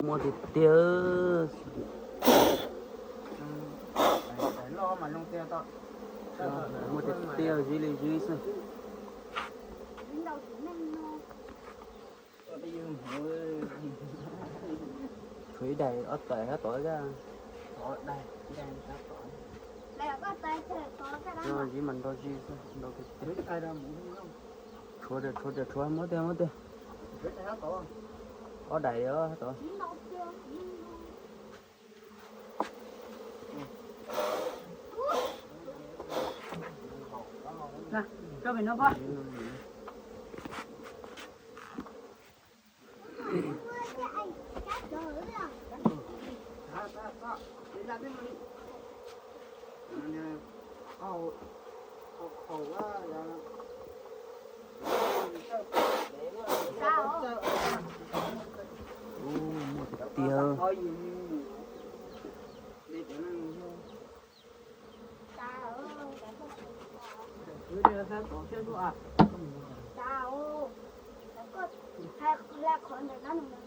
Muaj tiag tiag. Muaj tiag tiag, zib li zib xwb. Tshuav ib daim ob tais hab tod. Zib mas nrog zib xwb, nrog tiag tiag. Tshuav, tshuav, tshuav, muab tiag, muab tiag. Ob daim li os tod. Ub, muaj tiag tiag.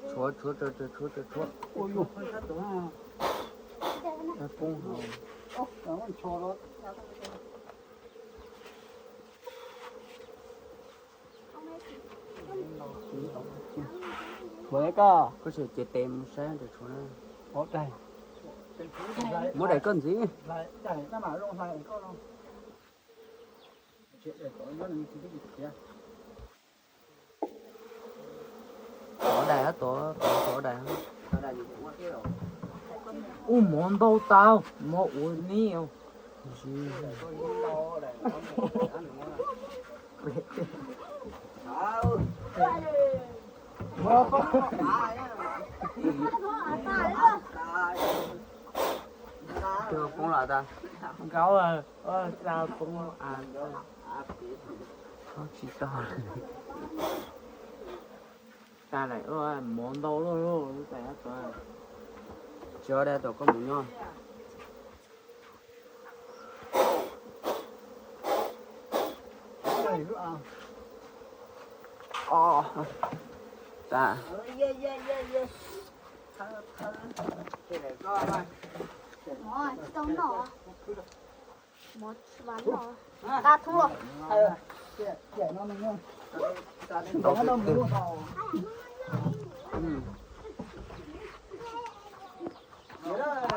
Tshuav, tshuav, tshuav, tshuav, tshuav. Poob hauv. Koj tseem cev tes mus saib ntawm tshuav na. Muab daim koj ntxiv. Tod daim, tod, tod daim. Ub, mov ntau tas, mov ua neb. Poob los tas. Nkaub, poob. Tsis tau. Tas lawm, mov ntau luaj. Tsis ua dab tau koj mus nyob. Ntau tiag tiag.